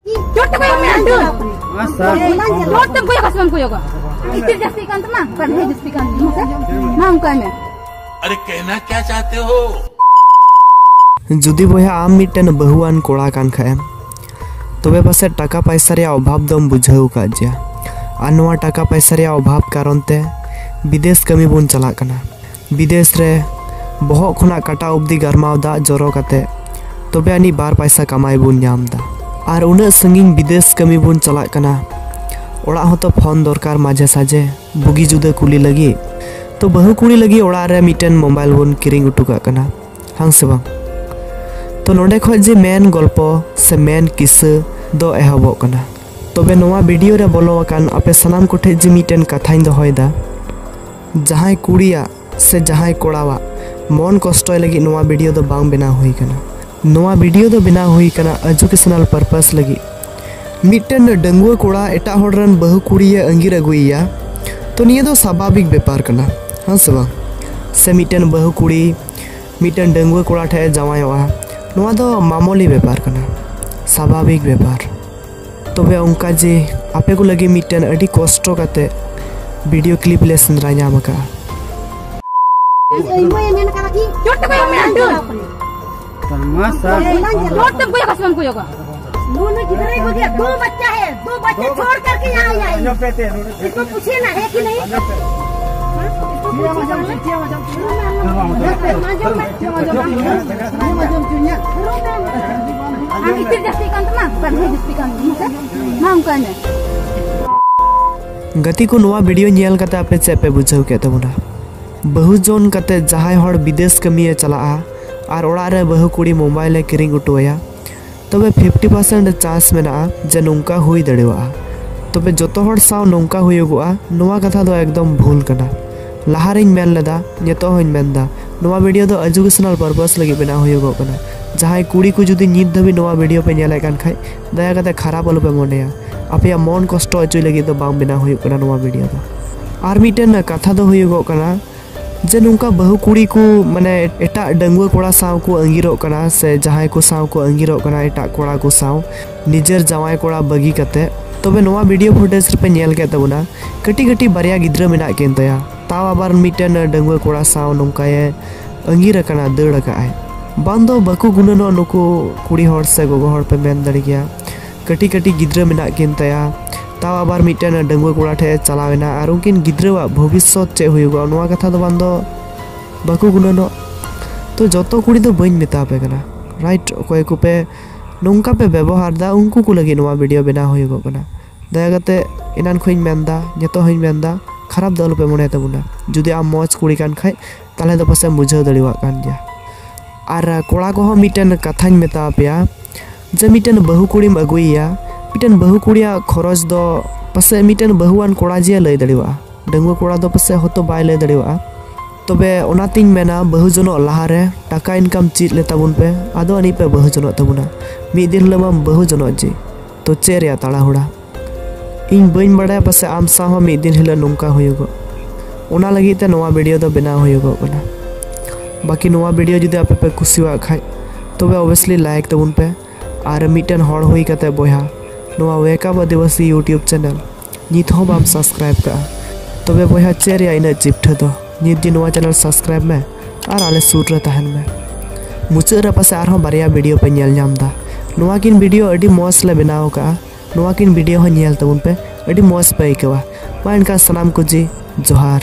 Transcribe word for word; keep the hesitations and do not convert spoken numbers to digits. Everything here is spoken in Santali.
ᱪᱚᱴ ᱛᱮᱠᱚ ᱮᱢ ᱢᱮ, ᱟᱹᱰᱤ ᱡᱳᱨ᱾ ᱪᱚᱴ ᱛᱮᱢ ᱠᱚᱭᱚᱜᱟ ᱥᱮ ᱵᱟᱢ ᱠᱚᱭᱚᱜᱟ? ᱤᱛᱤᱞ ᱡᱟᱹᱥᱛᱤ ᱠᱟᱱ ᱛᱟᱢᱟ, ᱵᱟᱝ ᱦᱮᱸ, ᱡᱟᱹᱥᱛᱤ ᱠᱟᱱ ᱛᱟᱢᱟ ᱥᱮ? ᱢᱟ ᱚᱱᱠᱟᱭ ᱢᱮ᱾ अरे कहना क्या चाहते हो? ᱡᱩᱫᱤ ᱵᱚᱭᱦᱟ ᱟᱢ ᱢᱤᱫᱴᱮᱱ ᱵᱟᱹᱦᱩᱣᱟᱱ ᱠᱚᱲᱟ ᱠᱟᱱ ᱠᱷᱟᱡ ᱮᱢ, ᱛᱚᱵᱮ ᱯᱟᱥᱮᱡ ᱴᱟᱠᱟ ᱯᱟᱭᱥᱟ ᱨᱮᱭᱟᱜ ᱚᱵᱷᱟᱵ ᱫᱚᱢ ᱵᱩᱡᱷᱟᱹᱣ ᱟᱠᱟᱫ ᱜᱮᱭᱟ᱾ ᱟᱨ ᱱᱚᱣᱟ ᱴᱟᱠᱟ ᱯᱟᱭᱥᱟ ᱨᱮᱭᱟᱜ ᱚᱵᱷᱟᱵ ᱠᱟᱨᱚᱱ ᱛᱮ ᱵᱤᱫᱮᱥ ᱠᱟᱹᱢᱤ ᱵᱚᱱ ᱪᱟᱞᱟᱜ ᱠᱟᱱᱟ᱾ ᱵᱤᱫᱮᱥ ᱨᱮ ᱵᱚᱦᱚᱜ ᱠᱷᱚᱱᱟᱜ ᱠᱟᱴᱟ ᱚᱵᱫᱤ ᱜᱟᱨᱢᱟᱣ ᱫᱟᱜ ᱡᱚᱨᱚ ᱠᱟᱛᱮ ᱛᱚᱵᱮ ᱟᱹᱱᱤᱡ ᱵᱟᱨ ᱯᱟᱭᱥᱟ ᱠᱟᱢᱟᱭ ᱵᱚᱱ ᱧᱟᱢ ᱮᱫᱟ᱾ ᱟᱨ ᱩᱱᱟᱹᱜ ᱥᱟᱺᱜᱤᱧ ᱵᱤᱫᱮᱥ ᱠᱟᱹᱢᱤ ᱵᱚᱱ ᱪᱟᱞᱟᱜ ᱠᱟᱱᱟ, ᱚᱲᱟᱜ ᱦᱚᱸᱛᱚ ᱯᱷᱳᱱ ᱫᱚᱨᱠᱟᱨ ᱢᱟᱡᱷᱮ ᱥᱟᱡᱷᱮ ᱵᱩᱜᱤ ᱡᱩᱫᱟᱹ ᱠᱩᱞᱤ ᱞᱟᱹᱜᱤᱫ᱾ ᱛᱚ ᱵᱟᱹᱦᱩ ᱠᱩᱲᱤ ᱞᱟᱹᱜᱤᱫ ᱚᱲᱟᱜ ᱨᱮ ᱢᱤᱫᱴᱮᱱ ᱢᱳᱵᱟᱭᱤᱞ ᱵᱚᱱ ᱠᱤᱨᱤᱧ ᱚᱴᱚ ᱠᱟᱜ ᱠᱟᱱᱟ, ᱦᱟᱝ ᱥᱮ ᱵᱟᱝ? ᱛᱚ ᱱᱚᱰᱮ ᱠᱷᱚᱡ ᱡᱮ ᱢᱮᱱ ᱜᱚᱞᱯᱚ ᱥᱮ ᱢᱮᱱ ᱠᱤᱥᱟᱹ ᱫᱚ ᱮᱦᱚᱵᱚᱜ ᱠᱟᱱᱟ᱾ ᱛᱚᱵᱮ ᱱᱚᱣᱟ ᱵᱷᱤᱰᱤᱭᱳ ᱨᱮ ᱵᱚᱞᱚ ᱟᱠᱟᱱ ᱟᱯᱮ ᱥᱟᱱᱟᱢ ᱠᱚᱴᱷᱮᱡ ᱡᱮ ᱢᱤᱫᱴᱮᱱ ᱠᱟᱛᱷᱟᱧ ᱫᱚᱦᱚᱭᱮᱫᱟ, ᱡᱟᱦᱟᱸᱭ ᱠᱩᱲᱤᱭᱟᱜ ᱥᱮ ᱡᱟᱦᱟᱸᱭ ᱠᱚᱲᱟᱣᱟᱜ ᱢᱚᱱ ᱠᱚᱥᱴᱚᱭ ᱞᱟᱹᱜᱤᱫ ᱱᱚᱣᱟ ᱵᱷᱤᱰᱤᱭᱳ ᱫᱚ ᱵᱟᱝ ᱵᱮᱱᱟᱣ ᱦᱩᱭ ᱠᱟᱱᱟ᱾ ᱱᱚᱣᱟ ᱵᱷᱤᱰᱤᱭᱳ ᱫᱚ ᱵᱮᱱᱟᱣ ᱦᱩᱭ ᱠᱟᱱᱟ educational purpose ᱞᱟᱹᱜᱤᱫ᱾ ᱢᱤᱫᱴᱮᱱ ᱰᱟᱺᱜᱩᱣᱟᱹ ᱠᱚᱲᱟ ᱮᱴᱟᱜ ᱦᱚᱲ ᱨᱮᱱ ᱵᱟᱹᱦᱩ ᱠᱩᱲᱤᱭᱮ ᱟᱺᱜᱤᱨ ᱟᱹᱜᱩᱭᱮᱭᱟ, ᱛᱚ ᱱᱤᱭᱟᱹ ᱫᱚ ᱥᱟᱵᱷᱟᱵᱤᱠ ᱵᱮᱯᱟᱨ ᱠᱟᱱᱟ, ᱦᱮᱸ ᱥᱮ ᱵᱟᱝ? ᱥᱮ ᱢᱤᱫᱴᱮᱱ ᱵᱟᱹᱦᱩ ᱠᱩᱲᱤ ᱢᱤᱫᱴᱮᱱ ᱰᱟᱺᱜᱩᱣᱟᱹ ᱠᱚᱲᱟ ᱴᱷᱮᱱ ᱮ ᱡᱟᱶᱟᱭᱚᱜᱼᱟ, ᱱᱚᱣᱟ ᱫᱚ ᱢᱟᱢᱚᱞᱤ ᱵᱮᱯᱟᱨ ᱠᱟᱱᱟ, ᱥᱟᱵᱷᱟᱵᱤᱠ ᱵᱮᱯᱟᱨ᱾ ᱛᱚᱵᱮ ᱚᱱᱠᱟ ᱡᱮ ᱟᱯᱮ ᱠᱚ ᱞᱟᱹᱜᱤᱫ ᱢᱤᱫᱴᱮᱱ ᱟᱹᱰᱤ ᱠᱚᱥᱴᱚ ᱠᱟᱛᱮ ᱵᱷᱤᱰᱤᱭᱳ ᱠᱞᱤᱯ ᱞᱮ ᱥᱮᱸᱫᱽᱨᱟ ᱧᱟᱢ ᱟᱠᱟᱫᱼᱟ᱾ ᱪᱚᱴ ᱛᱮᱠᱚ ᱮᱢ ᱢᱮ, ᱟᱹᱰᱤ ᱡᱳᱨ᱾ ᱛᱟᱢᱟᱥᱟ᱾ ᱪᱚᱴ ᱛᱮᱢ ᱠᱚᱭᱚᱜᱟ ᱥᱮ ᱵᱟᱢ ᱠᱚᱭᱚᱜᱟ? दोनों किधर है? दो बच्चा है, दो बच्चे छोड़ करके यहाँ आया है। इसको पूछिए ना, है कि नहीं? इसको पूछिए ना। ᱟᱢ ᱤᱛᱤᱞ ᱡᱟᱹᱥᱛᱤ ᱠᱟᱱ ᱛᱟᱢᱟ, ᱵᱟᱝ ᱡᱟᱹᱥᱛᱤ ᱠᱟᱱ ᱛᱟᱢᱟ ᱥᱮ? ᱢᱟ ᱚᱱᱠᱟᱭ ᱢᱮ᱾ ᱜᱟᱛᱮ ᱠᱚ, ᱱᱚᱣᱟ ᱵᱷᱤᱰᱤᱭᱳ ᱧᱮᱞ ᱠᱟᱛᱮ ᱟᱯᱮ ᱪᱮᱫ ᱯᱮ ᱵᱩᱡᱷᱟᱹᱣ ᱠᱮᱫ ᱛᱟᱵᱚᱱᱟ? ᱵᱟᱹᱦᱩ ᱡᱚᱱ ᱠᱟᱛᱮ ᱡᱟᱦᱟᱸᱭ ᱦᱚᱲ ᱵᱤᱫᱮᱥ ᱠᱟᱹᱢᱤᱭᱮ ᱪᱟᱞᱟᱜᱼᱟ ᱟᱨ ᱚᱲᱟᱜ ᱨᱮ ᱵᱟᱹᱦᱩ ᱠᱩᱲᱤ ᱢᱳᱵᱟᱭᱤᱞ ᱮ ᱠᱤᱨᱤᱧ ᱚᱴᱚ ᱟᱭᱟ, ᱛᱚᱵᱮ ᱯᱷᱤᱯᱴᱤ ᱯᱟᱨᱥᱮᱱᱴ ᱪᱟᱱᱥ ᱢᱮᱱᱟᱜᱼᱟ ᱡᱮ ᱱᱚᱝᱠᱟ ᱦᱩᱭ ᱫᱟᱲᱮᱭᱟᱜᱼᱟ᱾ ᱛᱚᱵᱮ ᱡᱚᱛᱚ ᱦᱚᱲ ᱥᱟᱶ ᱱᱚᱝᱠᱟ ᱦᱩᱭᱩᱜᱚᱜᱼᱟ, ᱱᱚᱣᱟ ᱠᱟᱛᱷᱟ ᱫᱚ ᱮᱠᱫᱚᱢ ᱵᱷᱩᱞ ᱠᱟᱱᱟ᱾ ᱞᱟᱦᱟ ᱨᱮᱧ ᱢᱮᱱ ᱞᱮᱫᱟ, ᱱᱤᱛᱚᱜ ᱦᱚᱧ ᱢᱮᱱᱫᱟ, ᱱᱚᱣᱟ ᱵᱷᱤᱰᱤᱭᱳ ᱫᱚ educational purpose ᱞᱟᱹᱜᱤᱫ ᱵᱮᱱᱟᱣ ᱦᱩᱭᱩᱜᱚᱜ ᱠᱟᱱᱟ᱾ ᱡᱟᱦᱟᱸᱭ ᱠᱩᱲᱤ ᱠᱚ ᱡᱩᱫᱤ ᱱᱤᱛ ᱫᱷᱟᱹᱵᱤᱡ ᱱᱚᱣᱟ ᱵᱷᱤᱰᱤᱭᱳ ᱯᱮ ᱧᱮᱞᱮᱫ ᱠᱟᱱ ᱠᱷᱟᱡ, ᱫᱟᱭᱟ ᱠᱟᱛᱮ ᱠᱷᱟᱨᱟᱯ ᱟᱞᱚᱯᱮ ᱢᱚᱱᱮᱭᱟ᱾ ᱟᱯᱮᱭᱟᱜ ᱢᱚᱱ ᱠᱚᱥᱴᱚ ᱚᱪᱚᱭ ᱞᱟᱹᱜᱤᱫ ᱫᱚ ᱵᱟᱝ ᱵᱮᱱᱟᱣ ᱦᱩᱭᱩᱜ ᱠᱟᱱᱟ ᱱᱚᱣᱟ ᱵᱷᱤᱰᱤᱭᱳ ᱫᱚ᱾ ᱟᱨ ᱢᱤᱫᱴᱮᱱ ᱠᱟᱛᱷᱟ ᱫᱚ ᱦᱩᱭᱩᱜᱚᱜ ᱠᱟᱱᱟ, ᱡᱮ ᱱᱚᱝᱠᱟ ᱵᱟᱹᱦᱩ ᱠᱩᱲᱤ ᱠᱚ ᱢᱟᱱᱮ ᱮᱴᱟᱜ ᱰᱟᱺᱜᱩᱣᱟᱹ ᱠᱚᱲᱟ ᱥᱟᱶ ᱠᱚ ᱟᱸᱜᱤᱨᱚᱜ ᱠᱟᱱᱟ ᱥᱮ ᱡᱟᱦᱟᱸᱭ ᱠᱚ ᱥᱟᱶ ᱠᱚ ᱟᱸᱜᱤᱨᱚᱜ ᱠᱟᱱᱟ ᱮᱴᱟᱜ ᱠᱚᱲᱟ ᱠᱚ ᱥᱟᱶ ᱱᱤᱡᱮᱨ ᱡᱟᱶᱟᱭ ᱠᱚᱲᱟ ᱵᱟᱹᱜᱤ ᱠᱟᱛᱮ᱾ ᱛᱚᱵᱮ ᱱᱚᱣᱟ video footage ᱨᱮᱯᱮ ᱧᱮᱞ ᱠᱮᱫ ᱛᱟᱵᱚᱱᱟ ᱠᱟᱹᱴᱤᱡ ᱠᱟᱹᱴᱤᱡ ᱵᱟᱨᱭᱟ ᱜᱤᱫᱽᱨᱟᱹ ᱢᱮᱱᱟᱜ ᱠᱤᱱ ᱛᱟᱭᱟ, ᱛᱟᱣ ᱟᱵᱟᱨ ᱢᱤᱫᱴᱮᱱ ᱰᱟᱺᱜᱩᱣᱟᱹ ᱠᱚᱲᱟ ᱥᱟᱶ ᱱᱚᱝᱠᱟᱭᱮ ᱟᱸᱜᱤᱨ ᱟᱠᱟᱱᱟ, ᱫᱟᱹᱲ ᱟᱠᱟᱫ ᱟᱭ᱾ ᱵᱟᱝ ᱫᱚ ᱵᱟᱠᱚ ᱜᱩᱱᱟᱹᱱᱚᱜ ᱱᱩᱠᱩ ᱠᱩᱲᱤ ᱦᱚᱲ ᱥᱮ ᱜᱚᱜᱚ ᱦᱚᱲ ᱯᱮ ᱢᱮᱱ ᱫᱟᱲᱮ ᱠᱮᱭᱟ, ᱠᱟᱹᱴᱤᱡ ᱠᱟᱹᱴᱤᱡ ᱜᱤᱫᱽᱨᱟᱹ ᱢᱮᱱᱟᱜ ᱠᱤᱱ ᱛᱟᱭᱟ, ᱛᱟᱣ ᱟᱵᱟᱨ ᱢᱤᱫᱴᱮᱱ ᱰᱟᱺᱜᱩᱣᱟᱹ ᱠᱚᱲᱟ ᱴᱷᱮᱡ ᱮ ᱪᱟᱞᱟᱣ ᱮᱱᱟ ᱟᱨ ᱩᱱᱠᱤᱱ ᱜᱤᱫᱽᱨᱟᱹᱣᱟᱜ ᱵᱷᱚᱵᱤᱥᱥᱚᱛ ᱪᱮᱫ ᱦᱩᱭᱩᱜᱚᱜᱼᱟ ᱱᱚᱣᱟ ᱠᱟᱛᱷᱟ ᱫᱚ ᱵᱟᱝ ᱫᱚ ᱵᱟᱠᱚ ᱜᱩᱱᱟᱹᱱᱚᱜ᱾ ᱛᱚ ᱡᱚᱛᱚ ᱠᱩᱲᱤ ᱫᱚ ᱵᱟᱹᱧ ᱢᱮᱛᱟ ᱯᱮ ᱠᱟᱱᱟ, right? ᱚᱠᱚᱭ ᱠᱚᱯᱮ ᱱᱚᱝᱠᱟ ᱯᱮ ᱵᱮᱵᱚᱦᱟᱨ ᱫᱟ ᱩᱱᱠᱩ ᱠᱚ ᱞᱟᱹᱜᱤᱫ ᱱᱚᱣᱟ video ᱵᱮᱱᱟᱣ ᱦᱩᱭᱩᱜᱚᱜ ᱠᱟᱱᱟ᱾ ᱫᱟᱭᱟ ᱠᱟᱛᱮ ᱮᱱᱟᱱ ᱠᱷᱚᱱ ᱤᱧ ᱢᱮᱱᱫᱟ, ᱱᱤᱛᱚᱜ ᱦᱚᱸᱧ ᱢᱮᱱᱫᱟ, ᱠᱷᱟᱨᱟᱯ ᱫᱚ ᱟᱞᱚᱯᱮ ᱢᱚᱱᱮ ᱛᱟᱵᱚᱱᱟ᱾ ᱡᱩᱫᱤ ᱟᱢ ᱢᱚᱡᱽ ᱠᱩᱲᱤ ᱠᱟᱱ ᱠᱷᱟᱡ ᱛᱟᱦᱞᱮ ᱫᱚ ᱯᱟᱥᱮᱡ ᱮᱢ ᱵᱩᱡᱷᱟᱹᱣ ᱫᱟᱲᱮᱭᱟᱜ ᱠᱟᱱ ᱜᱮᱭᱟ᱾ ᱟᱨ ᱠᱚᱲᱟ ᱠᱚᱦᱚᱸ ᱢᱤᱫᱴᱮᱱ ᱠᱟᱛᱷᱟᱧ ᱢᱮᱛᱟ ᱯᱮᱭᱟ, ᱡᱮ ᱢᱤᱫᱴᱮᱱ ᱵᱟᱹᱦᱩ ᱠᱩᱲᱤᱢ ᱟᱹᱜᱩᱭᱮᱭᱟ, ᱢᱤᱫᱴᱮᱱ ᱵᱟᱹᱦᱩ ᱠᱩᱲᱤᱭᱟᱜ ᱠᱷᱚᱨᱚᱪ ᱫᱚ ᱯᱟᱥᱮᱡ ᱢᱤᱫᱴᱮᱱ ᱵᱟᱹᱦᱩᱣᱟᱱ ᱠᱚᱲᱟ ᱡᱮ ᱞᱟᱹᱭ ᱫᱟᱲᱮᱭᱟᱜᱼᱟ, ᱰᱟᱺᱜᱩᱣᱟᱹ ᱠᱚᱲᱟ ᱫᱚ ᱯᱟᱥᱮᱡ ᱦᱚᱭᱛᱳ ᱵᱟᱭ ᱞᱟᱹᱭ ᱫᱟᱲᱮᱭᱟᱜᱼᱟ᱾ ᱛᱚᱵᱮ ᱚᱱᱟᱛᱤᱧ ᱢᱮᱱᱟ, ᱵᱟᱹᱦᱩ ᱡᱚᱱᱚᱜ ᱞᱟᱦᱟᱨᱮ ᱴᱟᱠᱟ income ᱪᱮᱫ ᱞᱮ ᱛᱟᱵᱚᱱ ᱯᱮ, ᱟᱫᱚ ᱟᱹᱱᱤᱡ ᱯᱮ ᱵᱟᱹᱦᱩ ᱡᱚᱱᱚᱜ ᱛᱟᱵᱚᱱᱟ᱾ ᱢᱤᱫ ᱫᱤᱱ ᱦᱤᱞᱳᱜ ᱢᱟᱢ ᱵᱟᱹᱦᱩ ᱡᱚᱱᱚᱜ ᱡᱮ, ᱛᱚ ᱪᱮᱫ ᱨᱮᱭᱟᱜ ᱛᱟᱲᱟᱦᱩᱲᱟ? ᱤᱧ ᱵᱟᱹᱧ ᱵᱟᱲᱟᱭᱟ, ᱯᱟᱥᱮᱡ ᱟᱢ ᱥᱟᱶ ᱦᱚᱸ ᱢᱤᱫ ᱫᱤᱱ ᱦᱤᱞᱳᱜ ᱱᱚᱝᱠᱟ ᱦᱩᱭᱩᱜᱚᱜ᱾ ᱚᱱᱟ ᱞᱟᱹᱜᱤᱫ ᱛᱮ ᱱᱚᱣᱟ video ᱫᱚ ᱵᱮᱱᱟᱣ ᱦᱩᱭᱩᱜᱚᱜ ᱠᱟᱱᱟ᱾ ᱵᱟᱹᱠᱤ ᱱᱚᱣᱟ video ᱡᱩᱫᱤ ᱟᱯᱮ ᱯᱮ ᱠᱩᱥᱤᱭᱟᱜ ᱠᱷᱟᱡ, ᱛᱚᱵᱮ obviously like ᱛᱟᱵᱚᱱ ᱯᱮ᱾ ᱟᱨ ᱢᱤᱫᱴᱮᱱ ᱦᱚᱲ ᱦᱩᱭ ᱠᱟᱛᱮ ᱵᱚᱭᱦᱟ, ᱱᱚᱣᱟ Wake Up ᱟᱹᱫᱤᱵᱟᱹᱥᱤ YouTube channel ᱱᱤᱛ ᱦᱚᱸ ᱵᱟᱢ subscribe ᱠᱟᱜᱼᱟ, ᱛᱚᱵᱮ ᱵᱚᱭᱦᱟ ᱪᱮᱫ ᱨᱮᱭᱟᱜ ᱤᱱᱟᱹᱜ ᱪᱤᱯᱴᱷᱟᱹ ᱫᱚ? ᱱᱤᱛ ᱜᱮ ᱱᱚᱣᱟ channel subscribe ᱢᱮ ᱟᱨ ᱟᱞᱮ ᱥᱩᱨ ᱨᱮ ᱛᱟᱦᱮᱱ ᱢᱮ᱾ ᱢᱩᱪᱟᱹᱫ ᱨᱮ ᱯᱟᱥᱮ ᱟᱨᱦᱚᱸ ᱵᱟᱨᱭᱟ video ᱯᱮ ᱧᱮᱞ ᱧᱟᱢ ᱫᱟ᱾ ᱱᱚᱣᱟ ᱠᱤᱱ video ᱟᱹᱰᱤ ᱢᱚᱸᱡᱽ ᱞᱮ ᱵᱮᱱᱟᱣ ᱠᱟᱜᱼᱟ᱾ ᱱᱚᱣᱟ ᱠᱤᱱ video ᱦᱚᱸ ᱧᱮᱞ ᱛᱟᱵᱚᱱ ᱯᱮ, ᱟᱹᱰᱤ ᱢᱚᱸᱡᱽ ᱯᱮ ᱟᱹᱭᱠᱟᱹᱣᱟ᱾ ᱢᱟ ᱮᱱᱠᱷᱟᱱ ᱥᱟᱱᱟᱢ ᱠᱚ ᱡᱤ ᱡᱚᱦᱟᱨ᱾